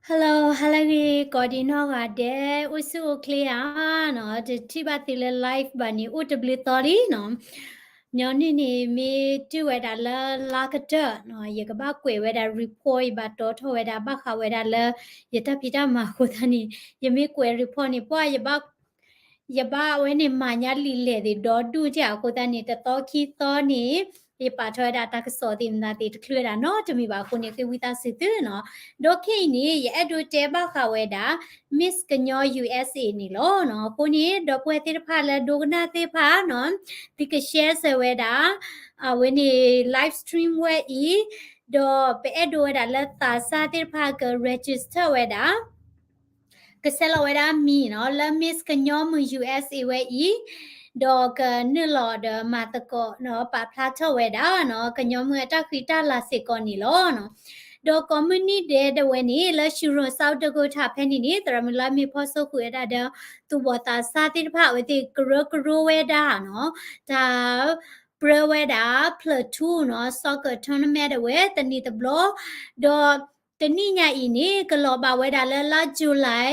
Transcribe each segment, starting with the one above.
Hello, ဟါလၢအဂ့ၤ ကိးဒံးနီၢ်ဂၤဒဲး အိၣ်ဆူၣ်အိၣ်ချ့ဧါနီၤ, တထံၣ်ဘၣ်သုလၢ live ဘၣ်န့ၣ် အိၣ်တဘျုးသီလံနီၤ. ညီနုၢ်န့ၣ် မ့ၢ်တုၤဝဲဒၣ်လၢလါကတၢၢ်နီၤ, ယကဘၣ်ကွဲးဝဲဒၣ် report ယဘၣ်တီထီၣ်ဝဲဒၣ် ဘၣ်ဃးဝဲဒၣ်လၢ ယတၢ်ဖံးတၢ်မၤအဃိသတးန့ၣ် ယမ့ၢ်ကွဲး report န့ၣ် ပှၢ်ယဘၣ် ယဘၣ်အဝဲန့ၣ်မၤညါလံာ်လဲၢ်သ့ၣ်ဒီဒူၣ်တၢ်အဃိသတးန့ၣ် တသီခံသီန့ၣ် ယပာ်ထီၣ်ဝဲဒၣ်တၢ်ကစီၣ်သ့ၣ်မတၤသ့ၣ်တချုးဝဲဒၣ်နီတမံၤဘၣ်အဃိန့ၣ် ဃ့ဝံသးစူၤသုနီၤ. ဒီးခဲအံၤန့ၣ် ယအဲၣ်ဒိးတဲဘၣ်ဃးဝဲဒၣ် Miss ကညီ U S A န့ၣ်လီၤနီၤ. အဃိန့ၣ် ဒီပုၢ်ဝဲၢ်သ့ၣ်တဖၣ်လၢဒိကနၣ်သ့ၣ်တဖၣ်နီၤ, သုက share စၢၤဝဲဒၣ် အဝဲန့ၣ် live stream ဝဲအံၤ, ဒီးပအဲၣ်ဒိးဝဲဒၣ်လၢသးစၢ်သ့ၣ်တဖၣ်က register ဝဲဒၣ် ကဆဲးလီၤဝဲဒၣ်မံၤနီၤ လၢ Miss ကညီမုၢ် U S A ဝဲအံၤ, ဒီးကနုာ်လီၤဒီးမၤသကိးနီၤ ပာ်ဖျါထီၣ်ဝဲဒၣ်နီၤ ကညီမုၢ်အတၢ်ဃံတၢ်လၤစ့ၢ်ကီးန့ၣ်လီၤနီၤ. ဒီးကိးမုၢ်နံၤဒဲးဒၣ်ဝဲန့ၣ် လၢ Shirun South Dakota ဖဲန့ၣ်န့ၣ် သရၣ်မုၣ်လါမ့ၤဖီစိဃုာ်ဝဲဒၣ်ဒီး သူၣ်ဘီၣ်သးစၢ်သ့ၣ်တဖၣ်အဝဲသ့ၣ်ကရၢကရိဝဲဒၣ်နီၤ တၢ် ပြၢဝဲဒၣ် Platoon နီၤ soccer tournament ဒၣ်ဝဲ တနံၤတဘျီ, ဒီးတနံၣ်ညါအံၤန့ၣ် ကလီၤဘၣ်ဝဲဒၣ်လၢလါ July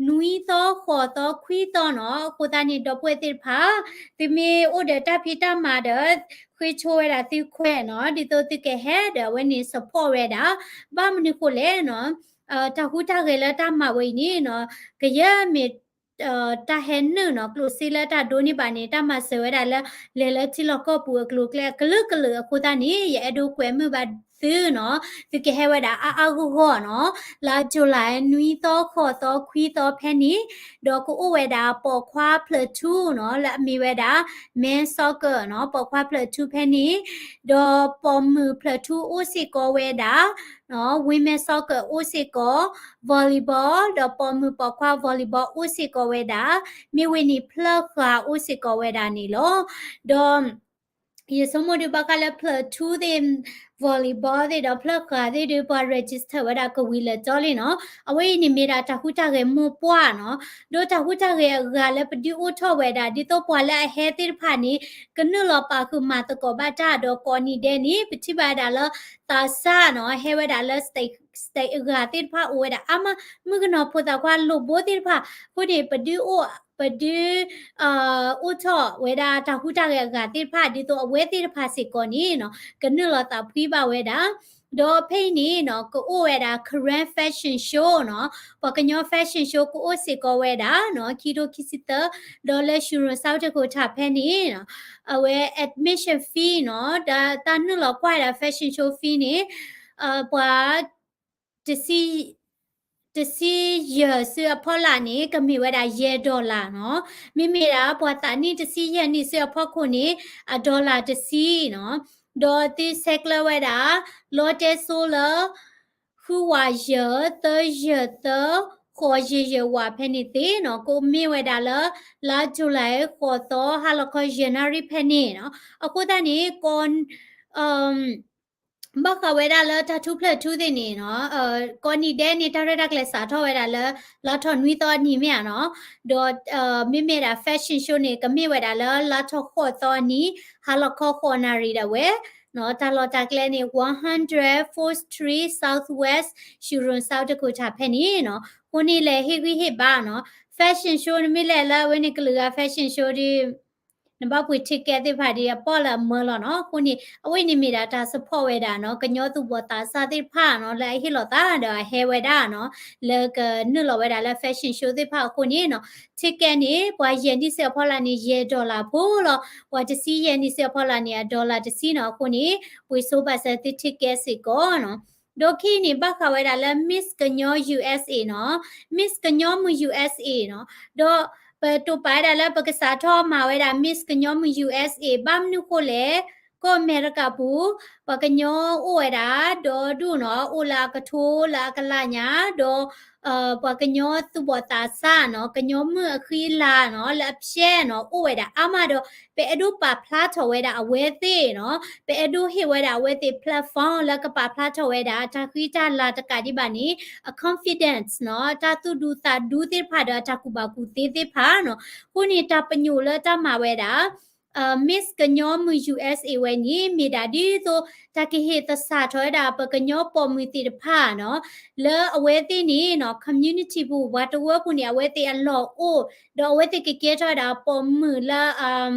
နွံသီ ဃိးသီ ခွံသီနီၤ. အဃိသတးန့ၣ် ဒီပုၢ်ဝဲၢ်သ့ၣ်တဖၣ် သုမ့ၢ်အိၣ်ဒီးတၢ်ဖံးတၢ်မၤဒီး ဃ့ဆိဝဲဒၣ်သုခွဲးနီၤ ဒ်သိးသုကဟဲဒီးအဝဲန့ၣ် support ဝဲဒၣ် ဘၣ်မနုၤဃိလဲၣ်နီၤ တၢ်ဟူးတၢ်ဂဲၤလၢတၢ်မၤဝဲအံၤန့ၣ်နီၤ ကယဲၢ်မ့ၢ် တၢ်ဟဲနုာ်နီၤ ကျိၣ်စ့လၢတၢ်ဒိးန့ၢ်ဘၣ်န့ၣ် တၢ်မၤစၢၤဝဲဒၣ်လၢ လဲၤလၢထံလီၢ်ကီၢ်ပူၤအကျိၤအကျဲအကလုာ်ကလုာ်အဃိသတးန့ၣ် ယအဲၣ်ဒိးကွဲးမုာ်ဘၣ်သုနီၤ သုကဟဲဝဲဒၣ်အါအါဂီၢ်ဂီၢ်နီၤ လါ July နွံသီ ဃိးသီ ခွံသီဖဲန့ၣ်, ဒီးကအိၣ်ဝဲဒၣ်ပိာ်ခွါ Platoon နီၤ လၢအမ့ၢ်ဝဲဒၣ် men's soccer နီၤ ပိာ်ခွါ Platoon ဖဲန့ၣ်, ဒီးပိာ်မုၣ် Platoon အိၣ်စ့ၢ်ကီးဝဲဒၣ် women soccer အိၣ်စ့ၢ်ကီး volleyball ဒီးပိာ်မုၣ်ပိာ်ခွါ volleyball အိၣ်စ့ၢ်ကီးဝဲဒၣ်, မ့ၢ်ဝဲန့ၣ်ဖျၢၣ်ဃာ်အိၣ်စ့ၢ်ကီးဝဲဒၣ်န့ၣ်လီၤ. ဒီး ယဆိကမိၣ်ဒုးဘၣ်ဃးလၢ Platoon သ့ၣ် volleyball သ့ၣ်ဒီးဖျၢၣ်ဃာ်သ့ၣ်ဒုး ပှၤ register ဝဲဒၣ်ကဝံၤလၢာ်ကၠီလံနီၤ. အဝဲအံၤန့ၣ်မ့ၢ်ဒၣ်တၢ်ဟူးတၢ်ဂဲၤမိၢ်ပှၢ်နီၤ. ဒီးတၢ်ဟူးတၢ်ဂဲၤအဂၤလၢပဒုးအိၣ်ထီၣ်ဝဲဒၣ် ဒ်သိးပှၤလၢအဟဲသ့ၣ်တဖၣ်န့ၣ် ကနုာ်လီၤပာ်ဃုာ်မၤသကိးဘၣ်တၢ်ဒီးကိးနံၤဒဲးန့ၣ် ပထံၣ်ဘၣ်ဝဲဒၣ်လၢ သးစၢ်နီၤ ဟဲဝဲဒၣ်လၢ state အဂၤသ့ၣ်တဖၣ်အိၣ်ဝဲဒၣ်အါမး မုၣ်ကနီၤဖိသၣ်ခွါလိၣ်ဘိသ့ၣ်တဖၣ်အဃိန့ၣ် ပဒုးအိၣ် ပဒုး အိၣ်ထီၣ်ဝဲဒၣ်တၢ်ဟူးတၢ်ဂဲၤအဂၤသ့ၣ်တဖၣ် ဒ်သိးအဝဲသ့ၣ်တဖၣ်စ့ၢ်ကီးန့ၣ်နီၤ ကနုာ်လီၤသးဖှံဘၣ်ဝဲဒၣ် ဒီးဖဲအံၤန့ၣ်နီၤ ကအိၣ်ဝဲဒၣ် Karen Fashion Show နီၤ ပှၤကညီ Fashion Show ကအိၣ်စ့ၢ်ကီးဝဲဒၣ်နီၤ ခံထိခံဆံသၢ ဒီးလၢ Shirun South Dakota ဖဲန့ၣ်နီၤ အဝဲ admission fee နီၤ တၢ်နုာ်လီၤကွၢ်ဝဲဒၣ် Fashion Show fee န့ၣ် ပှၤ တဆံ တဆံယဲၢ်ဆူအဖီလာ်န့ၣ် ကမ့ၢ်ဝဲဒၣ်ယဲၢ် dollar နီၤ. မ့မ့ၢ်ဒၣ်ပှၤသးနံၣ်တဆံယဲၢ်နံၣ်ဆူအဖီခိၣ်န့ၣ် အ dollar တဆံနီၤ. ဒီးသုဆဲးကျၢဝဲဒၣ် လီတဲစိလၢ ဃုဝးယဲၢ် သၢယဲၢ်သၢ ဃိးယဲၢ်ယဲၢ်ဝးဖဲန့ၣ်သ့နီၤ. ကမ့ၢ်ဝဲဒၣ်လၢ လါ July ဃိးသီ ဟါလီၤခီယဲၢ်နၣ်ရံၣ်ဖဲန့ၣ်နီၤ. အဃိသတးန့ၣ် က ဘၣ်ဃးဝဲဒၣ်လၢတၢ်ထူးဖျၢၣ်ထူသ့ၣ်န့ၣ်နီၤ, ကိးနံၤဒဲးန့ၣ် တၢ်ရဲၣ်တၢ်ကျဲၤစးထီၣ်ဝဲဒၣ်လၢ လါထီၣ်နွံသီအနံၤမ့ၢ်ဧါနီၤ. ဒီး မ့မ့ၢ်ဒၣ် fashion show န့ၣ် ကမ့ၢ်ဝဲဒၣ်လၢ လါထီၣ်ဃိးသီအနံၤ ဟါလီၤခီဃိးနၣ်ရံၣ်ဒၣ်ဝဲ, တၢ်လီၢ်တၢ်ကျဲန့ၣ် one hundred Fourth Street Southwest, Shirun South Dakota ဖဲန့ၣ်နီၤ. အဃိန့ၣ်လဲၤဟ့ၣ်ဂံၢ်ဟ့ၣ်ဘါနီၤ, fashion show နမ့ၢ်လဲၤလၢအဝဲန့ၣ်ကလုာ်ဂၤ fashion show ဒီး နဘၣ်ပှ့ၤ ticket သ့ၣ်တဖၣ်ဒီးအပီၣ်လၢအမၢလီၤနီၤ. အဃိန့ၣ် အဝဲန့ၣ်မ့ၢ်ဒၣ်တၢ် support ဝဲဒၣ်နီၤ, ကညီသူၣ်ဘီၣ်သးစၢ်သ့ၣ်တဖၣ်နီၤ လၢအဟ့ၣ်လီၤသးဒီးအဟဲဝဲဒၣ်နီၤ, လၢကနုာ်လီၤဝဲဒၣ်လၢ fashion show သ့ၣ်တဖၣ်အဃိန့ၣ်နီၤ, ticket န့ၣ် ပှၤယဲၢ်နံၣ်ဆူအဖီလာ်န့ၣ် ယဲၢ် dollar ဖိလီၤ. ပှၤတဆံယဲၢ်နံၣ်ဆူအဖီလာ်န့ၣ် အ dollar တဆံနီၤ. အဃိန့ၣ် ပှ့ၤစိဘၣ်စၢၤသု ticket စ့ၢ်ကီးနီၤ. ဒီးခံန့ၣ် ဘၣ်ဃးဝဲဒၣ်လၢ Miss ကညီ U S A နီၤ, Miss ကညီမုၢ် U S A နီၤ, ဒီး ပတိာ်ပာ်ဝဲဒၣ်လၢပကစးထီၣ်မၤဝဲဒၣ် Miss ကညီမုၢ် U S A ဘၣ်မနုၤဃိလဲၣ်, ကီၢ်အမဲရကၤပူၤ ပှၤကညီအိၣ်ဝဲဒၣ် ဒီဒူၣ်နီၤ, အိၣ်လၢအကထိ လၢအကလးညါ, ဒီး ပှၤကညီသူၣ်ဘီၣ်သးစၢ်နီၤ, ကညီမုၢ်အဃံအလၤနီၤ, လၢအဖျဲၣ်နီၤ, အိၣ်ဝဲဒၣ်အါမးဒီး ပအဲၣ်ဒိးပာ်ဖျါထီၣ်ဝဲဒၣ်အဝဲသ့ၣ်နီၤ, ပအဲၣ်ဒိးဟ့ၣ်ဝဲဒၣ်အဝဲသ့ၣ် platform လၢကပာ်ဖျါထီၣ်ဝဲဒၣ် အတၢ်ဃံတၢ်လၤတကးဒံးဘၣ်န့ၣ် အ confidence နီၤ, တၢ်သူၣ်ဒူသးဒူသ့ၣ်တဖၣ်ဒီးအတၢ်ကူၣ်ဘၣ်ကူၣ်သ့သ့ၣ်တဖၣ်နီၤ. အဃိန့ၣ် တၢ်ပညိၣ်လၢတၢ်မၤဝဲဒၣ် Miss ကညီမုၢ် ယူႇအၢၣ်စ်အေး ဝဲန့ၣ် မ့ၢ်ဒၣ်ဒ်သိး တၢ်ကဟ့ၣ်သဆၣ်ထီၣ်ဝဲဒၣ် ပကညီပိာ်မုၣ်သ့ၣ်တဖၣ်နီၤ, လၢအဝဲသ့ၣ်န့ၣ်နီၤ community ပူၤ ပှၤတဝၢပူၤန့ၣ် အဝဲသ့ၣ်အလီၢ်အိၣ်, ဒီးအဝဲသ့ၣ်ကကဲထီၣ်ဝဲဒၣ်ပိာ်မုၣ်လၢ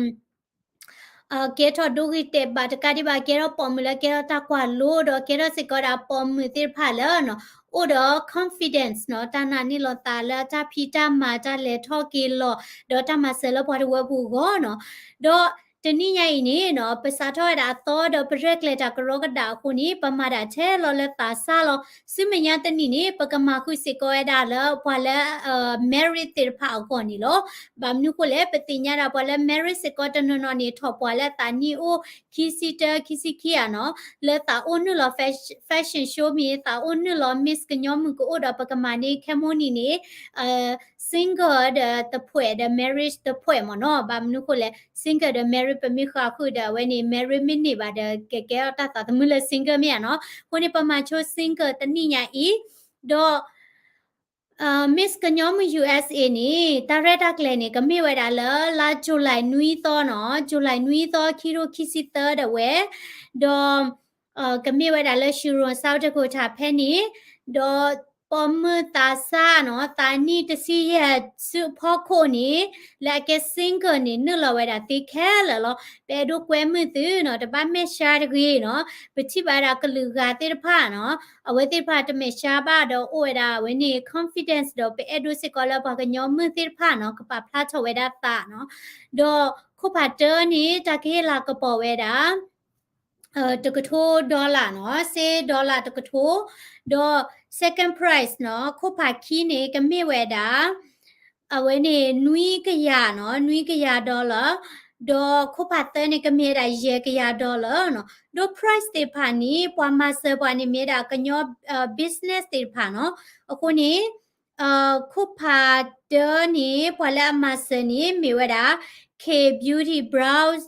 ကဲထီၣ်ဒိဂ့ၤတဲာ်ဘၣ်တကးဒံးဘၣ် ကဲထီၣ်ပိာ်မုၣ်လၢကဲထီၣ်တၢ်ကွၢ်လိ ဒီးကဲထီၣ်စ့ၢ်ကီးဒၣ်ပိာ်မုၣ်သ့ၣ်တဖၣ်လၢနီၤ အိၣ်ဒီး confidence နီၤ, တၢ်နာ်န့ၢ်လီၤသးလၢတၢ်ဖံးတၢ်မၤ တၢ်လဲၤထီၣ်က့ၤလီၤ ဒီးတၢ်မၤစၢၤလၢပှၤတဝၢပူၤအဂီၢ်နီၤ. ဒီးတနံၣ်ညါအံၤန့ၣ်နီၤ ပစးထီၣ်ဝဲဒၣ်အသီ ဒီးပရဲၣ်ကျဲၤတၢ်ကရီကဒးအဃိန့ၣ် ပမၤဒၣ်ထဲလီၤလၢသးစၢ်လီၤ. ဆူမဲာ်ညါတနံၣ်န့ၣ် ပကမၤဃုာ်စ့ၢ်ကီးဝဲဒၣ်လၢ ပှၤလၢ married သ့ၣ်တဖၣ်အဂီၢ်န့ၣ်လီၤ. ဘၣ်မနုၤဃိလဲၣ် ပသ့ၣ်ညါဒၣ်ပှၤလၢ married စ့ၢ်ကီးတနီၤနီၤန့ၣ် ထီၣ်ပှၤလၢအသးနံၣ်အိၣ် ခံဆံတၢ ခံဆံခံဧါနီၤ, လၢသးအိၣ်နုာ်လီၤ fashion show မ့ၢ် သးအိၣ်နုာ်လီၤ Miss ကညီမုၢ်ကအိၣ်ဒီး ပကမၤန့ၢ်ခဲမိၢ်နံၤန့ၣ် single ဒီးတဖှဲးဒီး married တဖှဲးမ့ၢ်နီၤ. ဘၣ်မနုၤဃိလဲၣ် single ဒီး married ပမ့ၢ်ဃးဃုာ်ဒီး အဝဲန့ၣ် married မ့ၢ်န့ၢ်ဘၣ်ဒီး ကကဲထီၣ်တၢ်သးသမူလၢ single မ့ၢ်ဧါနီၤ. အဃိန့ၣ် ပမၤဆိ single တနံၣ်ညါအံၤ ဒီး Miss ကညီမုၢ် ယူႇအၢၣ်စ်အေး န့ၣ် တၢ်ရဲၣ်တၢ်ကျဲၤန့ၣ် ကမ့ၢ်ဝဲဒၣ်လၢ လါ July နွံသီနီၤ, July နွံသီ ခံထိခံဆံသၢ ဒၣ်ဝဲ, ဒီး ကမ့ၢ်ဝဲဒၣ်လၢ Shirong South Dakota ဖဲန့ၣ်, ဒီးပိာ်မုၣ်သးစၢ်နီၤ သးနံၣ်တဆံယဲၢ်ဆူအဖီခိၣ်န့ၣ် လၢအကဲ single န့ၣ် နုာ်လီၤဝဲဒၣ်သ့ခဲလၢာ်လီၤ. ပအဲၣ်ဒိးကွဲမုာ်သုနီၤ တဘၣ်မဲာ်ဆှးတဂ့ၤနီၤ, ပထံၣ်ဘၣ်ဝဲဒၣ်ကလုာ်ဂၤသ့ၣ်တဖၣ်နီၤ အဝဲသ့ၣ်တဖၣ်တမဲာ်ဆှးဘၣ်ဒီးအိၣ်ဝဲဒၣ်အဝဲန့ၣ် confidence ဒီးပအဲၣ်ဒိးစ့ၢ်ကီးလၢပှၤကညီမုၢ်သ့ၣ်တဖၣ်နီၤ ကပာ်ဖျါထီၣ်ဝဲဒၣ်သးနီၤ, ဒီးခိၣ်ဖးတၢန့ၣ် တၢ်ကဟ့ၣ်လၤကပီၤဝဲဒၣ် တကထိ dollar နီၤ, စ့ dollar တကထိ, ဒီး second prize နီၤ ခိၣ်ဖးခံန့ၣ် ကမ့ၢ်ဝဲဒၣ် အဝဲန့ၣ် နွံကယၤနီၤ, နွံကယၤ dollar, ဒီးခိၣ်ဖးသၢန့ၣ် ကမ့ၢ်ဝဲဒၣ်ယဲၢ်ကယၤ dollar နီၤ, ဒီး prize သ့ၣ်တဖၣ်န့ၣ် ပှၤမၤစၢၤပှၤန့ၣ်မ့ၢ်ဝဲဒၣ်ကညီ business သ့ၣ်တဖၣ်နီၤ, အဃိန့ၣ် ခိၣ်ဖးတၢန့ၣ် ပှၤလၢအမၤစၢၤန့ၣ် မ့ၢ်ဝဲဒၣ် K Beauty Brows,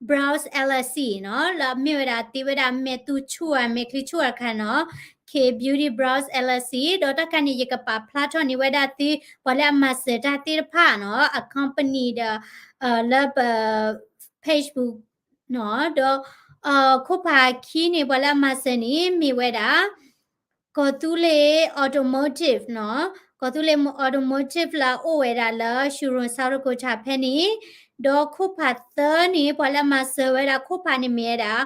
Brows LLC နီၤ, လၢအမ့ၢ်ဝဲဒၣ်သ့ဝဲဒၣ်မဲာ်တူဆူၣ်ဧါ မဲာ်ချံဆူၣ်ဧါတခါနီၤ, K Beauty Brows LLC ဒီးတၢ်ခါန့ၣ် ယကပာ်ဖျါထီၣ်န့ၢ်ဝဲဒၣ်သု ပှၤလၢအမၤစၢၤတၢ်သ့ၣ်တဖၣ်နီၤ, အ company ဒီး လၢပ page ပူၤနီၤ, ဒီး ခိၣ်ဖးခံန့ၣ် ပှၤလၢအမၤစၢၤန့ၣ် မ့ၢ်ဝဲဒၣ် ကီၢ်သူလ့ၤ automotive နီၤ, ကီၢ်သူလ့ၤ automotive လၢအအိၣ်ဝဲဒၣ်လၢ Shirong South Dakota ဖဲန့ၣ်, ဒီးခိၣ်ဖးသၢန့ၣ် ပှၤလၢအမၤစၢၤဝဲဒၣ်ခိၣ်ဖးန့ၣ်မ့ၢ်ဝဲဒၣ်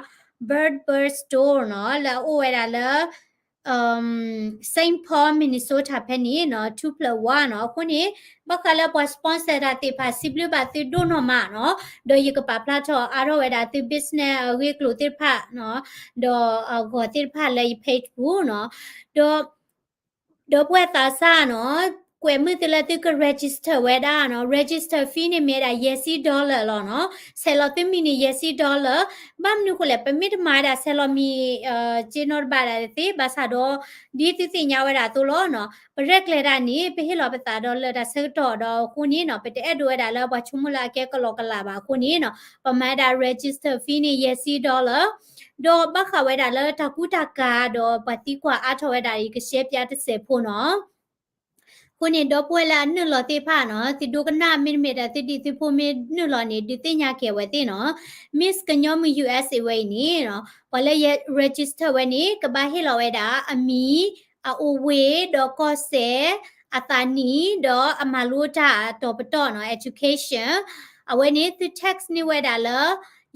Bird Bird Store နီၤ, လၢအအိၣ်ဝဲဒၣ်လၢ Saint Paul Minnesota ဖဲန့ၣ်နီၤ, two plus one နီၤ, အဃိန့ၣ် ဘၣ်ဃးလၢပှၤ sponsor တၢ်သ့ၣ်တဖၣ် စံးဘျုးဘၣ်သုဒိၣ်နီၢ်မးနီၤ, ဒီးယကပာ်ဖျါထီၣ်အါထီၣ်ဝဲဒၣ်သု business အဂ့ၢ်အကျိၤသ့ၣ်တဖၣ်နီၤ, ဒီးအဂီၤသ့ၣ်တဖၣ်လၢယ page ပူၤနီၤ, ဒီး ဒီပုၢ်ဝဲၢ်သးစၢ်နီၤ, ကွဲးမုာ်သုလၢသုက register ဝဲဒၣ်နီၤ, register fee န့ၣ်မ့ၢ်ဝဲဒၣ်ယဲၢ်ဆံ dollar လီၤနီၤ, ဆဲးလီၤသုမံၤန့ၣ်ယဲၢ်ဆံ dollar, ဘၣ်မနုၤဃိလဲၣ် ပမ့ၢ်တမၤဝဲဒၣ်ဆဲးလီၤမံၤ က့နီတဘၣ်ဒၣ်သ့, ဘၣ်ဆၣ်ဒီး ဒ်သုသ့ၣ်ညါဝဲဒၣ်အသိးလီၤနီၤ, ပရဲၣ်ကျဲၤတၢ်န့ၣ် ပဟ့ၣ်လီၤပသးဒီးလၢတၢ်ဆၢကတီၢ်ဒီးအဃိန့ၣ်နီၤ, ပတအဲၣ်ဒိးဝဲဒၣ်လၢပှၤဆိကမိၣ်လၢအကဲကလီကလးဘၣ်အဃိန့ၣ်နီၤ, ပမၤဝဲဒၣ် register fee န့ၣ်ယဲၢ်ဆံ dollar, ဒီးဘၣ်ဃးဝဲဒၣ်လၢတၢ်ကူတၢ်ကၤဒီးပှၤသံကွၢ်အါထီၣ်ဝဲဒၣ်အံၤ ကရှဲပၠးတစဲးဖိနီၤ အဃိန့ၣ် ဒီပုၢ်ဝဲၢ်လၢအနုာ်လီၤသ့ၣ်တဖၣ်နီၤ, သုဒိကနၣ်မ့တမ့ၢ်ဒီးသုဒံၣ်သုဖိမ့ၢ်နုာ်လီၤန့ၣ် ဒုးသ့ၣ်ညါက့ၤအဝဲသ့ၣ်နီၤ, Miss ကညီမုၢ် ယူႇအၢၣ်စ်အေး ဝဲအံၤန့ၣ်နီၤ, ပှၤလၢယ register ဝဲန့ၣ် ကဘၣ်ဟ့ၣ်လီၤဝဲဒၣ်အမံၤ, အအိၣ်ဝ့ၢ်, ဒီးကီၢ်စဲၣ်, အသးနံၣ်, ဒီးအမၤလိတၢ်အတီၤပတီၢ်နီၤ, education, အဝဲန့ၣ် သု text န့ၢ်ဝဲဒၣ်လၢ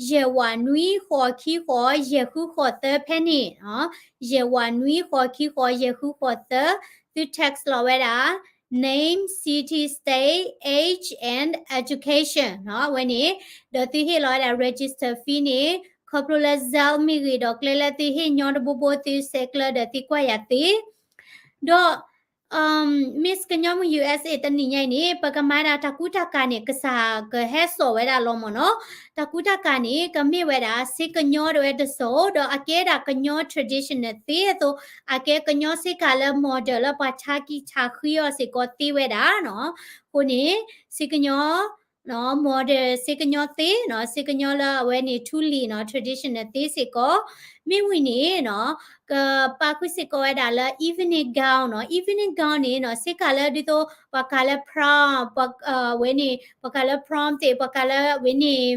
ယဲၢ်ဝးနွံဃိးခံဃိးယဲၢ်ဃုဃိးသၢ ဖဲန့ၣ်, ယဲၢ်ဝးနွံဃိးခံဃိးယဲၢ်ဃုဃိးသၢ, သု text လီၤဝဲဒၣ် name, city, state, age and education နီၤ, အဝဲန့ၣ်, ဒီးသုဟ့ၣ်လီၤဝဲဒၣ် register fee န့ၣ်, ခီဖျိလၢ Zelle မ့ၢ်ဂ့ၤဒီးကျဲလၢသုဟ့ၣ်ညီတဘိဘိ သုဆဲးကျၢဒီးသုကွၢ်ယၤသ့, ဒီး Miss ကညီမုၢ် ယူႇအၢၣ်စ်အေး တနံၣ်ညါအံၤန့ၣ် ပကမၤဒၣ်တၢ်ကူတၢ်ကၤန့ၣ် ကစၢ်ကဟဲစိာ်ဝဲဒၣ်လီၤမ့ၢ်နီၤ, တၢ်ကူတၢ်ကၤန့ၣ် ကမ့ၢ်ဝဲဒၣ် စ့ကညီဒၣ်ဝဲတစိၤ ဒီးအကဲဒၣ်ကညီ traditional သ့အသိး အကဲကညီစ့ကၤလၢ model လၢပှၤထါကံၢ်ထါဃံအီၤစ့ၢ်ကီးသ့ဝဲဒၣ်နီၤ, အဃိန့ၣ် စ့ကညီ model စ့ကညီသ့နီၤ, စ့ကညီလၢအဝဲန့ၣ် ထူလံၤနီၤ, traditional သ့စ့ၢ်ကီး, မ့ၢ်ဝံၤန့ၣ်နီၤ, ကပာ်ဃုာ်စ့ၢ်ကီးဝဲဒၣ်လၢ evening gown နီၤ, evening gown န့ၣ်နီၤ, စ့ကၤလၢဒ်သိး ပှၤကၤလၢ prom, ဝဲန့ၣ် ပှၤကၤလၢ prom သ့ၣ်, ပှၤကၤလၢဝဲန့ၣ်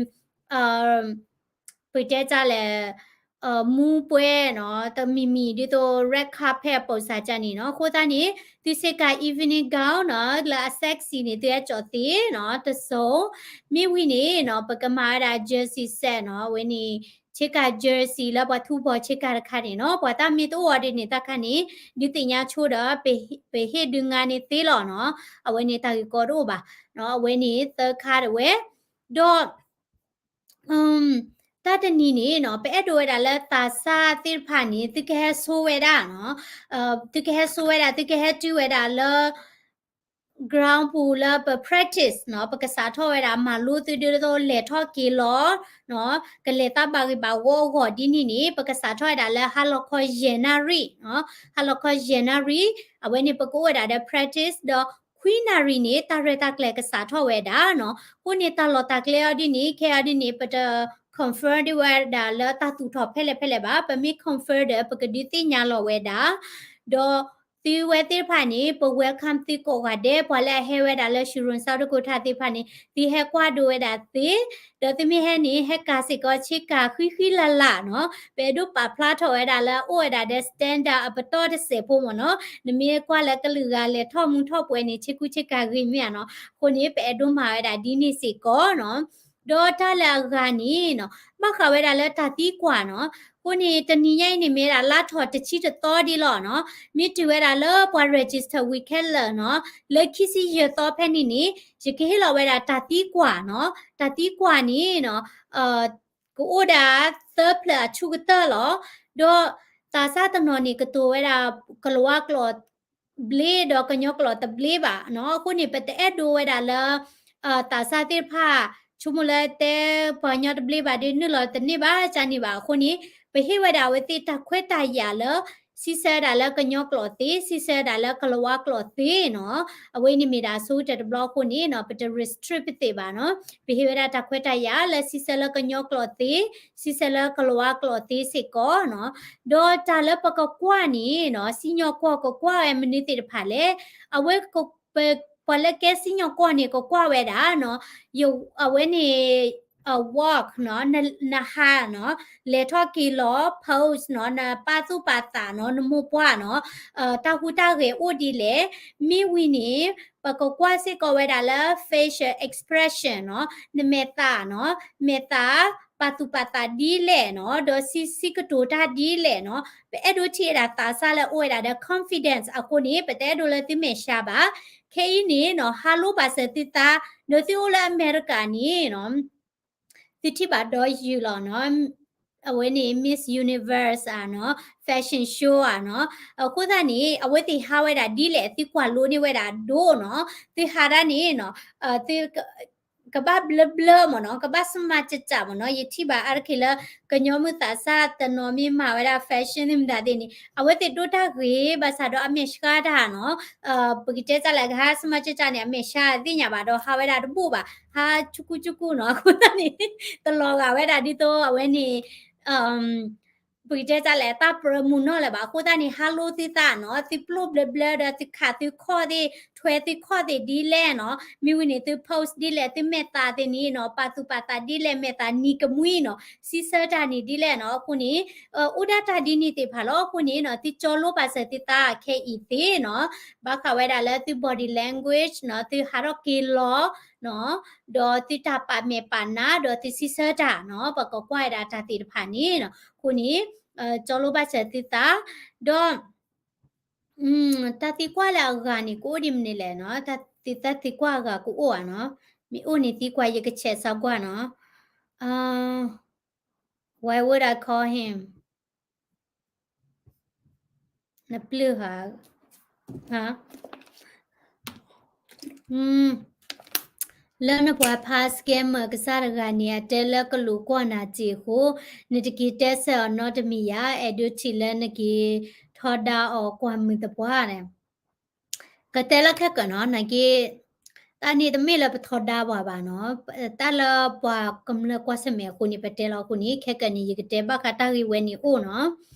ပတဲတၢ်လဲၣ် မူပွဲနီၤ တမံၤမံၤဒ်သိး red carpet အပိာ်စၢ်ကန့ၣ်နီၤ. အဃိသတးန့ၣ် သုဆ့ကၤ evening gown နီၤ လၢအ sexy န့ၣ် သုဟဲကၠီၣ်သ့နီၤ တစိၤ. မ့ၢ်ဝံၤန့ၣ်နီၤ ပကမၤဝဲဒၣ် jersey set နီၤ အဝဲန့ၣ် ဆ့ကၤ jersey လၢပှၤထူဘီဆ့ကၤတခါန့ၣ်နီၤ ပှၤတၢ်မ့ၢ်တအိၣ်အီၤဒ်န့ၣ် တၢ်ခါန့ၣ် ဒုးသ့ၣ်ညါဆိဒီး ပဟ့ၣ်ဒုးငါန့ၣ်သ့လီၤနီၤ. အဝဲန့ၣ်တၢ်ဂ့ၢ်ကီတအိၣ်ဘၣ်နီၤ အဝဲန့ၣ်သၢခါတဝဲ ဒီး တၢ်တနံၤန့ၣ်နီၤ ပအဲၣ်ဒိးဝဲဒၣ်လၢသးစၢ်သ့ၣ်တဖၣ်န့ၣ် သုကဟဲဆိဝဲဒၣ်နီၤ သုကဟဲဆိဝဲဒၣ် သုကဟဲတုၤဝဲဒၣ်လၢ ground ပူၤလၢပ practice နီၤ ပကစးထီၣ်ဝဲဒၣ်မၤလိသုဒ်သိးလဲၤထီၣ်က့ၤလီၤနီၤ ကလဲၤသးဘၣ်ဂ့ၤဘၣ်ဝီအဂီၢ်ဒ်န့ၣ်န့ၣ် ပကစးထီၣ်ဝဲဒၣ်လၢဟါလီၤခီယဲၢ်နၣ်ရံၣ်နီၤ ဟါလီၤခီယဲၢ်နၣ်ရံၣ် အဝဲန့ၣ် ပကအိၣ်ဝဲဒၣ်ဒီး practice ဒီးခွံနၣ်ရံၣ်န့ၣ် တၢ်ရဲၣ်တၢ်ကျဲၤကစးထီၣ်ဝဲဒၣ်နီၤ. အဃိန့ၣ် တၢ်လီၢ်တၢ်ကျဲအီၤဒ်န့ၣ် ခဲအီၤဒ်န့ၣ် ပတ confirm ဒံးဝဲဒၣ်လၢတၢ်သူၣ်ထီၣ်ဖဲလဲၣ်ဖဲလဲၣ်ဘၣ်. ပမ့ၢ် confirm ဒီး ပကဒုးသ့ၣ်ညါလီၤဝဲဒၣ် ဒီးသုဝဲသ့ၣ်တဖၣ်န့ၣ် ပ welcome သုကိးဂၤဒဲး ပှၤလၢအဟဲဝဲဒၣ်လၢ Shirun South Dakota သ့ၣ်တဖၣ်န့ၣ် သုဟဲကွၢ်ဒိဝဲဒၣ်သ့, ဒီးသုမ့ၢ်ဟဲန့ၣ် ဟဲကၤစ့ၢ်ကီးဆ့ကၤဃံဃံလၤလၤနီၤ, ပအဲၣ်ဒိးပာ်ဖျါထီၣ်ဝဲဒၣ်လၢ အိၣ်ဝဲဒၣ်ဒီး standard အပတီၢ်တစဲးဖိမ့ၢ်နီၤ, နမ့ၢ်ကွၢ်လၢကလုာ်ဂၤလဲၤထီၣ်မူထီၣ်ပှဲၤန့ၣ် ဆ့ကူဆ့ကၤဂ့ၤမ့ၢ်ဧါနီၤ, အဃိန့ၣ် ပအဲၣ်ဒိးမၤဝဲဒၣ်ဒ်န့ၣ်စ့ၢ်ကီးနီၤ. ဒီးတၢ်လၢအဂၤန့ၣ်နီၤ, ဘၣ်ဃးဝဲဒၣ်လၢတၢ်သံကွၢ်နီၤ, အဃိန့ၣ် တနံၤညါအံၤန့ၣ်မ့ၢ်ဝဲဒၣ်လါထီၣ်တဆံတသီဒ်လီၤနီၤ, မ့ၢ်တုၤဝဲဒၣ်လၢပှၤ register ဝံၤခဲလၢာ်နီၤ, လၢခံဆံယဲၢ်သီဖဲန့ၣ်န့ၣ် ယကဟ့ၣ်လီၤဝဲဒၣ်တၢ်သံကွၢ်နီၤ, တၢ်သံကွၢ်န့ၣ်နီၤ, ကအိၣ်ဒၣ်သၢဖျၢၣ်အဆူၣ်ကတၢၢ်လီၤ. ဒီးသးစၢ်တနီၤန့ၣ် ကတိၤဝဲဒၣ် ကလၤဝါကျိာ်ဘျ့ဒီးကညီကျိာ်တဘျ့ဘၣ်နီၤ, အဃိန့ၣ် ပတအဲၣ်ဒိးဝဲဒၣ်လၢ သးစၢ်သ့ၣ်တဖၣ် ဆိကမိၣ်လၢတဲ ပှၤကညီတဘျ့ဘၣ်ဒီး နုာ်လီၤတန့ၢ်ဘၣ် ကန့ၣ်ဘၣ်. အဃိန့ၣ် ပဟ့ၣ်ဝဲဒၣ်အဝဲသ့ၣ်တၢ်ခွဲးတၢ်ယာ်လၢ စံးဆၢဒၣ်လၢကညီကျိာ်သ့, စံးဆၢဒၣ်လၢကလၤဝါကျိာ်သ့နီၤ, အဝဲန့ၣ်မ့ၢ်ဒၣ်အဆိကတၢၢ်တဘျီအဃိန့ၣ်နီၤ, ပတ restrict ပသ့ၣ်ဘၣ်နီၤ, ပဟ့ၣ်ဝဲဒၣ်တၢ်ခွဲးတၢ်ယာ်လၢစံးဆၢလၢကညီကျိာ်သ့, စံးဆၢလၢကလၤဝါကျိာ်သ့စ့ၢ်ကီးနီၤ. ဒီးတၢ်လၢပကကွၢ်န့ၣ်နီၤ, စံၣ်ညီၣ်ကွီၢ်ကကွၢ်ဝဲမနုၤသ့ၣ်တဖၣ်လဲၣ်, အဝဲ ပှၤလၢကဲစံၣ်ညီၣ်ကွီၢ်န့ၣ် ကကွၢ်ဝဲဒၣ်နီၤ, အဝဲန့ၣ် walk နီၤ, နဟးနီၤ, လဲၤထီၣ်က့ၤလီၤ, pose နီၤ, နပာ်သူၣ်ပာ်သးနီၤ, နမိၢ်ပှၢ်နီၤ, တၢ်ဟူးတၢ်ဂဲၤအိၣ်ဒ်လဲၣ်, မ့ၢ်ဝံၤန့ၣ် ပကကွၢ်စ့ၢ်ကီးဝဲဒၣ်လၢ facial expression နီၤ, နမဲာ်သၣ်နီၤ, မဲာ်သၣ် ပာ်သူၣ်ပာ်သးဒ်လဲၣ်နီၤ, ဒီးစံးစံးကတိၤတၢ်ဒ်လဲၣ်နီၤ, ပအဲၣ်ဒိးထံၣ်ဝဲဒၣ်သးစၢ်လၢအိၣ်ဝဲဒၣ်ဒီး confidence အဃိန့ၣ် ပတအဲၣ်ဒိးလၢသုမဲာ်ဆှးဘၣ်. ခဲအံၤန့ၣ်နီၤ, ဟးလိဘၣ်စၢၤသုသး, ဒီးသုအိၣ်လၢအမဲရကၤန့ၣ်နီၤ သုထံၣ်ဘၣ်ဒီးယုၢ်လီၤနီၤ, အဝဲန့ၣ် Miss Universe ဧါနီၤ, fashion show ဧါနီၤ, အဃိသတးန့ၣ် အဝဲသ့ၣ်ဟးဝဲဒၣ်ဒ်လဲၣ် သုကွၢ်လိန့ၢ်ဝဲဒၣ်ဒိၣ်နီၤ, သုဟးဒၣ်န့ၣ်နီၤ, သု ကဘၣ်ဘျၢဘျၢမ့ၢ်နီၤ, ကဘၣ် smart ကၠးကၠးမ့ၢ်နီၤ, ယထံၣ်ဘၣ်အါတက့ၢ်လၢ ကညီမုၢ်သးစၢ်တနီၤမ့ၢ်မၤဝဲဒၣ် fashion သ့ၣ်မတၤသ့ၣ်န့ၣ် အဝဲသ့ၣ်ဒိၣ်တၢ်ဂ့ၤ ဘၣ်ဆၣ်ဒီးအမဲာ်ဆှးတၢ်နီၤ, ပကတဲတၢ်လဲၣ် ကဟး smart ကၠးကၠးန့ၣ် အမဲာ်ဆှးသ့ၣ်ညါဘၣ်ဒီး ဟးဝဲဒၣ်တဘူၣ်ဘၣ်, ဟးဆူကူဆူကူနီၤ, အဃိသတးန့ၣ် တလီၤဂာ်ဝဲဒၣ်ဒ်သိးအဝဲန့ၣ် ပကတဲတၢ်လဲၣ် တၢ်ပြၢမုာ်နီၢ်လၢၤဘၣ်. အဃိသတးန့ၣ် ဟးလိသုသးနီၤ, သုပျိဘျၢဘျၢဒီးသုခးသုခီၣ်သ့ၣ် ထွဲသုခီၣ်သ့ၣ်ဒ်လဲၣ်နီၤ, မ့ၢ်ဝံၤန့ၣ် သု pose ဒ်လဲၣ်, သုမဲာ်သၣ်သ့ၣ်န့ၣ်နီၤ, ပာ်သူၣ်ပာ်သးဒ်လဲၣ်, မဲာ်သၣ်နံၤကမှံနီၤ, စံးဆၢတၢ်န့ၣ်ဒ်လဲၣ်နီၤ, အဃိန့ၣ် အိၣ်ဒၣ်တၢ်ဒ်န့ၣ်သ့ၣ်တဖၣ်လီၤ. အဃိန့ၣ်နီၤ, သုကၠီလိဘၣ်စၢၤသုသးခဲအံၤသ့ၣ်နီၤ, ဘၣ်ဃးဝဲဒၣ်လၢသု body language နီၤ, သုဟးထီၣ်က့ၤလီၤနီၤ, ဒီးသုတၢ်ပာ်မဲာ်ပာ်နါ ဒီးသုစံးဆၢတၢ်နီၤ, ပကကွၢ်ဝဲဒၣ်တၢ်သ့ၣ်တဖၣ်န့ၣ်နီၤ, အဃိန့ၣ် ကၠီလိဘၣ်စၢၤသုသး, ဒီး တၢ်သံကွၢ်လၢအဂၤန့ၣ် ကအိၣ်ဒ်မနုၤလဲၣ်နီၤ, တၢ်သံ တၢ်သံကွၢ်အဂၤကအိၣ်ဧါနီၤ, မ့ၢ်အိၣ်န့ၣ်သံကွၢ် ယကဆဲးစၢ်ကွၢ်နီၤ, Why would I call him? နပျုၢ်ဧါ, လၢနပှၤဖး scammer ကစၢ်တဂၤန့ၣ် အတဲလၢကလူးကွၢ်နၤစ့ၢ်အဃိ, နတက့ၤတဲဆၢအီၤနီတမံၤယၤ, အဲၣ်ဒိးထံၣ်လၢနက့ၤထီဒါအီၤကွၢ်မုာ်သပှၢ်န့ၣ် ကတဲလၢခဲကၢၣ်နီၤ, နက့ၤ, တၢ်န့ၣ်တမ့ၢ်လၢပထီဒါပှၤဘၣ်နီၤ, တၢ်လၢပှၤကမျၢၢ်ကွၢ်ဆၢၣ်မဲာ်အဃိန့ၣ် ပတဲလီၤအဃိန့ၣ် ခဲကၢၣ်န့ၣ် ယကတဲဘၣ်ဃးတၢ်ဂ့ၢ်ဝဲန့ၣ်အိၣ်နီ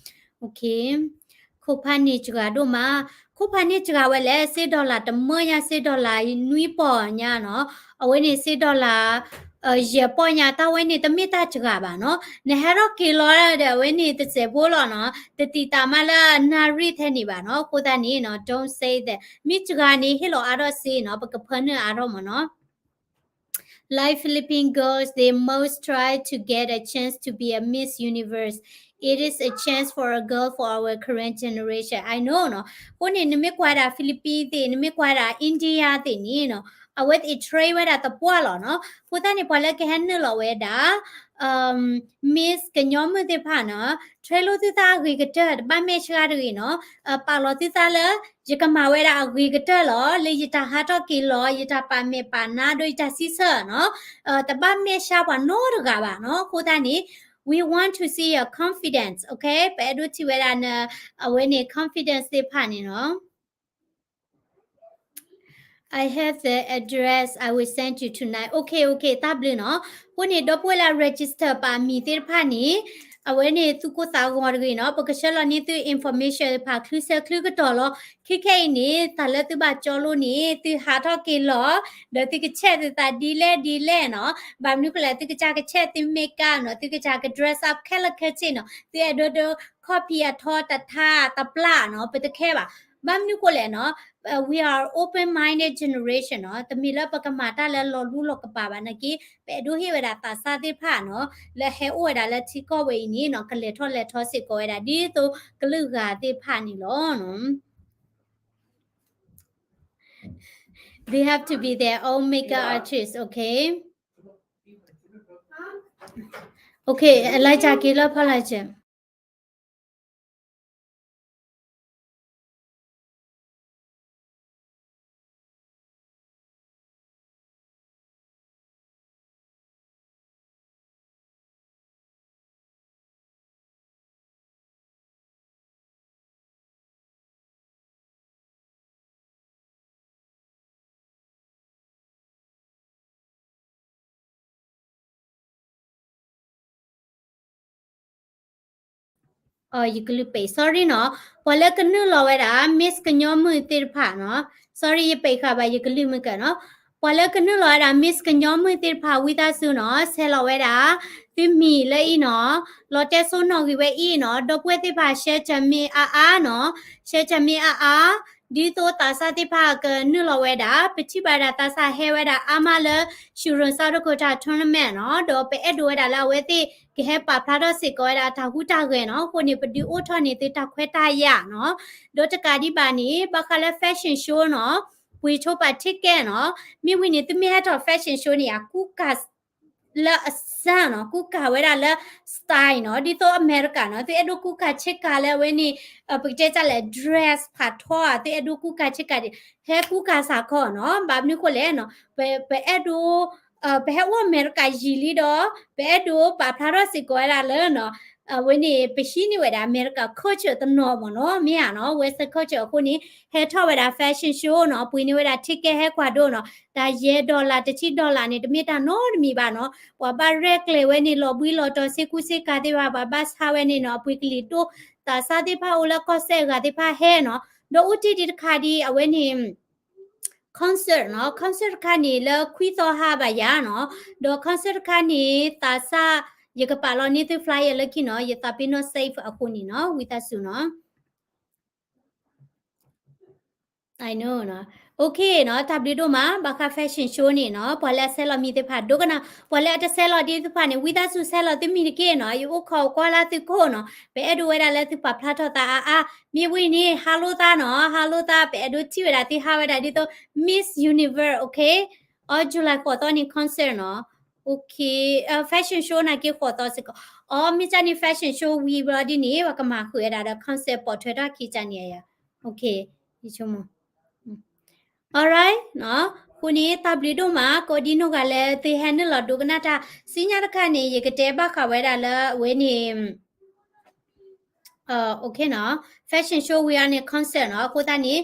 ၤ. ခိၣ်ဖးန့ၢ်စှၤဒိၣ်မး, ခိၣ်ဖးန့ၢ်စှၤဝဲလဲၣ်, စ့ dollar တမၢညါ, စ့ dollar နွံပီၢ်ညါနီၤ, အဝဲန့ၣ် စ့ dollar ယဲၢ်ပီၢ်ညါ တၢ်ဝဲန့ၣ်တမ့ၢ်တၢ်စှၤဘၣ်နီၤ. နဟဲထီၣ်က့ၤလီၤဒီး အဝဲန့ၣ်တစဲးဖိလီၤနီၤ, တတံာ်တာ်မးလၢနၣ်ရံၣ်ထဲန့ၣ်ဘၣ်နီၤ. အဃိသတးန့ၣ်နီၤ don't say that. မ့ၢ်စှၤန့ၣ် ဟ့ၣ်လီၤအါထီၣ်စ့နီၤ, ပကဖၢနုာ်အါထီၣ်မးနီၤ. Like Philippine girls, they most try to get a chance to be a Miss Universe. It is a chance for a girl for our current generation. I know နီၤ. အဃိန့ၣ် နမ့ၢ်ကွၢ်ဒၣ် Philippine သ့ၣ်, နမ့ၢ်ကွၢ်ဒၣ် India သ့ၣ်န့ၣ်နီၤ, အဝဲသ့ၣ် train ဝဲဒၣ်သပှၢ်လီၤနီၤ. အဃိသတးန့ၣ် ပှၤလၢကဟဲနုာ်လီၤဝဲဒၣ် Miss ကညီမုၣ်သ့ၣ်တဖၣ်နီၤ, train လိာ်သုသးအဂ့ၤကတၢၢ်, တဘၣ်မဲာ်ဆှးတဂ့ၤနီၤ. ပာ်လီၤသုသးလၢ ယကမၤဝဲဒၣ်အဂ့ၤကတၢၢ်လီၤ, လၢယတၢ်ဟးထီၣ်က့ၤလီၤ, ယတၢ်ပာ်မဲာ်ပာ်နါ ဒီးယတၢ်စံးဆၢနီၤ, တဘၣ်မဲာ်ဆှးပှၤနီတဂၤဘၣ်နီၤ. အဃိသတးန့ၣ် we want to see your confidence, okay? ပအဲၣ်ဒိးထံၣ်ဝဲဒၣ်န အဝဲန့ၣ် confidence သ့ၣ်တဖၣ်န့ၣ်နီၤ. I have the address. I will send you tonight. Okay, okay. တၢ်ဘျုးနီၤ. အဃိန့ၣ် ဒီပုၢ်ဝဲၢ်လၢ register ပာ်မံၤသ့ၣ်တဖၣ်န့ၣ် အဝဲန့ၣ်သုကိၢ်သးဂီၤတဂ့ၤနီၤ. ပကဆှၢလီၤန့ၢ်သု information တဖၣ် ချုးဆၢချုးကတီၢ်လီၤ. ခဲခဲအံၤန့ၣ် တၢ်လၢသုဘၣ်ကၠီလိန့ၣ် သုဟးထီၣ်က့ၤလီၤ, ဒီးသုကဆဲးသုသးဒ်လဲၣ်ဒ်လဲၣ်နီၤ. ဘၣ်မနုၤဃိလဲၣ် သုကစၢ်ကဆဲးသု makeup နီၤ, သုကစၢ်က dress up ခဲလၢာ်ခဲဆ့နီၤ, သုအဲၣ်ဒိးဒိး copy အထီတထါတပျၢ်နီၤ, ပတခဲဘၣ်. ဘၣ်မနုၤဃိလဲၣ်နီၤ, we are open-minded generation နီၤ, တမ့ၢ်လၢပကမၤတၢ်လၢလီၤလူလီၤကပာ်ဘၣ်နာ်က့, ပအဲၣ်ဒိးဟ့ၣ်ဝဲဒၣ်သးစၢ်သ့ၣ်တဖၣ်နီၤ, လၢဟဲအိၣ်ဝဲဒၣ်လၢထံကီၢ်ဝဲအံၤန့ၣ်နီၤ, ကလဲၤထီၣ်လဲၤထီစ့ၢ်ကီးဝဲဒၣ် ဒ်သိးကလုာ်ဂၤသ့ၣ်တဖၣ်န့ၣ်လီၤ. They have to be their own makeup artist, okay? Okay, Elijah က့ၤလၢဖီလာ်စၢၤ. Sorry နီၤ, ပှၤလၢကနုာ်လီၤဝဲဒၣ် Miss ကညီမုၣ်သ့ၣ်တဖၣ်နီၤ, sorry ယပာ်ဃာ်ဘၣ် ယကလုၢ်မုၢ်ကၢနီၤ, ပှၤလၢကနုာ်လီၤဝဲဒၣ် Miss ကညီမုၣ်သ့ၣ်တဖၣ် ဝံသးစူၤနီၤ, ဆဲးလီၤဝဲဒၣ် သုမံၤလၢအံၤနီၤ, လီၤတဲစိနီၣ်ဂံၢ်ဝဲအံၤနီၤ, ဒီပုၢ်ဝဲၢ်သ့ၣ်တဖၣ် share တၢ်မ့ၢ်အါအါနီၤ, share တၢ်မ့ၢ်အါအါ, ဒ်သိးသးစၢ်သ့ၣ်တဖၣ်ကနုာ်လီၤဝဲဒၣ်, ပထံၣ်ဘၣ်ဒၣ်သးစၢ်ဟဲဝဲဒၣ်အါမးလၢ Children's South Dakota Tournament နီၤ, ဒီးပအဲၣ်ဒိးဝဲဒၣ်လၢအဝဲသ့ၣ် ကဟဲပာ်ဖျါထီၣ်စ့ၢ်ကီးဝဲဒၣ်တၢ်ဟူးတၢ်ဂဲၤနီၤ, အဃိန့ၣ် ပဒုးအိၣ်ထီၣ်န့ၢ်သုတၢ်ခွဲးတၢ်ယာ်နီၤ, ဒီးတကးဒံးဘၣ်န့ၣ် ဘၣ်ဃးလၢ fashion show နီၤ, ပှ့ၤဆိပာ် ticket နီၤ, မ့ၢ်ဝံၤန့ၣ် သုမ့ၢ်ဟဲထီၣ် fashion show န့ၣ် အကူကၤ လၢအစၢ်နီၤ, ကူကၤဝဲဒၣ်လၢ style နီၤ, ဒ်သိးအမဲရကၤနီၤ, သုအဲၣ်ဒိးကူကၤဆ့ကၤလၢအဝဲန့ၣ်, ပကတဲတၢ်လဲၣ် dress ဖးထီဧါ, သုအဲၣ်ဒိးကူကၤဆ့ကၤဒံး, ဟဲကူကၤစ့ၢ်ကီးနီၤ, ဘၣ်မနုၤဃိလဲၣ်နီၤ, ပအဲၣ်ဒိး, ပဟဲအိၣ်အမဲရကၤယံာ်လံဒီး, ပအဲၣ်ဒိးပာ်ဖျါထီၣ်စ့ၢ်ကီးဝဲဒၣ်လၢနီၤ, အဝဲန့ၣ် ပဟံးန့ၢ်ဝဲဒၣ်အမဲရကၤ culture တနီၤမ့ၢ်နီၤ, မ့ၢ်ဧါနီၤ, Western culture အဃိန့ၣ် ဟဲထီၣ်ဝဲဒၣ် fashion show နီၤ, ပှ့ၤန့ၢ်ဝဲဒၣ် ticket ဟဲကွၢ်ဒိၣ်နီၤ, တၢ်ယဲၢ် dollar တဆံ dollar န့ၣ် တမ့ၢ်တၢ်နီတမံၤဘၣ်နီၤ, ပှၤဘၣ်ရဲၣ်ကျဲၤဝဲန့ၣ် လီၤဘှံးလီၤတီၤ စ့ကူစ့ကၤသ့ၣ်တဖၣ်, ပှၤဘၣ်ဆါဝဲန့ၣ်နီၤ, အပှ့ၤကလံၤဒိၣ်, သးစၢ်သ့ၣ်တဖၣ်အိၣ်လၢကီၢ်စဲၣ်အဂၤသ့ၣ်တဖၣ်ဟဲနီၤ, ဒီးအိၣ်တ့ၢ်ဒံးတခါဒံး အဝဲန့ၣ် concert နီၤ, concert တခါန့ၣ်လၢခွံသီဟါဘၣ်ယၤနီၤ, ဒီး concert တခါန့ၣ် သးစၢ်, ယကပာ်လီၤန့ၢ်သု flyer လၢခံနီၤ, ယသးပ့ၤနီၣ် safe အဃိန့ၣ်နီၤ, ဝံသးစူၤနီၤ. I know နီၤ. Okay နီၤ, တၢ်ဘျုးဒိၣ်မး, ဘၣ်ဃး fashion show န့ၣ်နီၤ, ပှၤလၢအဆဲးလီၤမံၤသ့ၣ်တဖၣ် ဒိကနၣ်, ပှၤလၢအတဆဲးလီၤဒံးသ့ၣ်တဖၣ်န့ၣ် ဝံသးစူၤဆဲးလီၤသုမံၤတက့ၢ်နီၤ, ယအိၣ်ခိးကွၢ်လၢသုကိၢ်နီၤ, ပအဲၣ်ဒိးဝဲဒၣ်လၢသုပာ်ဖျါထီၣ်သးအါအါ, မ့ၢ်ဝံၤန့ၣ် ဟါလိာ်သးနီၤ, ဟါလိာ်သး ပအဲၣ်ဒိးထံၣ်ဝဲဒၣ်သုဟးဝဲဒၣ်ဒ်သိး Miss Universe, okay? အီ July ဃိးသီန့ၣ် concert နီၤ. Okay, fashion show နာ်က့ဃိးသီစ့ၢ်ကီး. အီ မ့ၢ်ကန့ၣ် fashion show ဝံၤဘျီဒ်န့ၣ် ပကမၤဃုာ်ဝဲဒၣ်ဒီး concert ပိာ်ထွဲထီၣ်ခံကန့ၣ်ယါ. Okay, ယဆိကမိၣ်. Alright နီၤ, အဃိန့ၣ် တၢ်ဘျုးဒိၣ်မး ကိးဒံနီၢ်ဂၤလၢသုဟဲနုာ်လီၤဒိကနၣ်တၢ်, ဆူညါတခါန့ၣ် ယကတဲဘၣ်ဃးဝဲဒၣ်လၢအဝဲန့ၣ် Okay နီၤ, fashion show ဝံၤအီၤန့ၣ် concert နီၤ, အဃိသတးန့ၣ်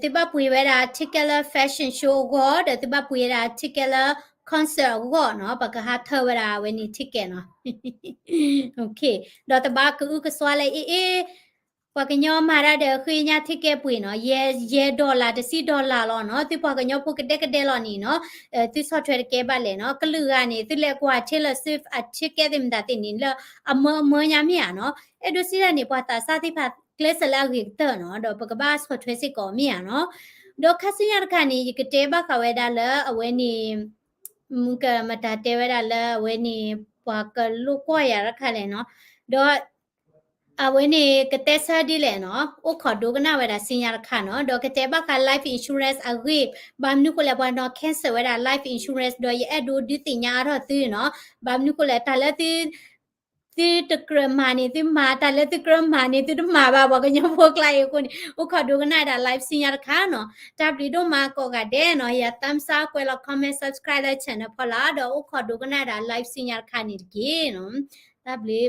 သုဘၣ်ပှ့ၤဝဲဒၣ် ticket လၢ fashion show အဂီၢ် ဒီးသုဘၣ်ပှ့ၤဝဲဒၣ် ticket လၢ concert အဂီၢ်နီၤ, ပကဟးထၢဝဲဒၣ်အဝဲန့ၣ် ticket နီၤ. Okay, ဒီးတဘၣ်ကအုကစွါလၢအ့ၣ်အ့ၣ် ပှၤကညီမၤတၢ်ဒီးဃ့ညါ ticket ပှ့ၤနီၤ, ယဲၢ် ယဲၢ် dollar တဆံ dollar လီၤနီၤ, သုပှၤကညီဖိကဒဲကဒဲလီၤန့ၣ်နီၤ, သုဆီၣ်ထွဲတကဲဘၣ်လဲၣ်နီၤ, ကလုာ်ဂၤန့ၣ် သုလဲၤကွၢ် Taylor Swift အ ticket သ့ၣ်မတၤသ့ၣ်န့ၣ် လၢအမၢအမၢညါမ့ၢ်ဧါနီၤ, အဲၣ်ဒိးစံးတၢ်န့ၣ် ပှၤသးစၢ်သ့ၣ်တဖၣ်ကျဲးစၢးလၢအဂ့ၤကတၢၢ်နီၤ, ဒီးပကဘၣ်ဆီၣ်ထွဲစ့ၢ်ကီးမ့ၢ်ဧါနီၤ, ဒီးခါဆူညါတခါန့ၣ် ယကတဲဘၣ်ဃးဝဲဒၣ်လၢအဝဲန့ၣ် မ့ၢ်ကမတၤတဲဝဲဒၣ်လၢအဝဲန့ၣ် ပှၤကလိာ်ကွၢ်ယၤတခါလဲၣ်နီၤ, ဒီး အဝဲန့ၣ် ကတဲဆၢဒ်လဲၣ်နီၤ, အိၣ်ခိးဒိကနၣ်ဝဲဒၣ်ဆူညါတခါနီၤ, ဒီးကတဲဘၣ်ဃး life insurance အဂ့ၢ်, ဘၣ်မနုၤဃိလဲၣ် ပှၤနီၤ cancel ဝဲဒၣ် life insurance ဒီးယအဲၣ်ဒိးဒုးသ့ၣ်ညါအါထီၣ်သုနီၤ, ဘၣ်မနုၤဃိလဲၣ် တၢ်လၢသု သုတကြၢးမၤန့ၣ် သုမၤ, တၢ်လၢသုကြၢးမၤန့ၣ် သုတမၤဘၣ်, ပှၤကညီဖိကျါအံၤအဃိန့ၣ် အိၣ်ခိးဒိကနၣ်ဝဲဒၣ် live ဆူညါတခါနီၤ, တၢ်ဘျုးဒိၣ်မးကိးဂၤဒဲးနီၤ, ယ thumbs up ကွဲးလီၤ comment subscribe လၢ channel ဖီလာ်, ဒီးအိၣ်ခိးဒိကနၣ်ဝဲဒၣ် live ဆူညါတခါန့ၣ်တက့ၢ်နီၤ, တၢ်ဘျုး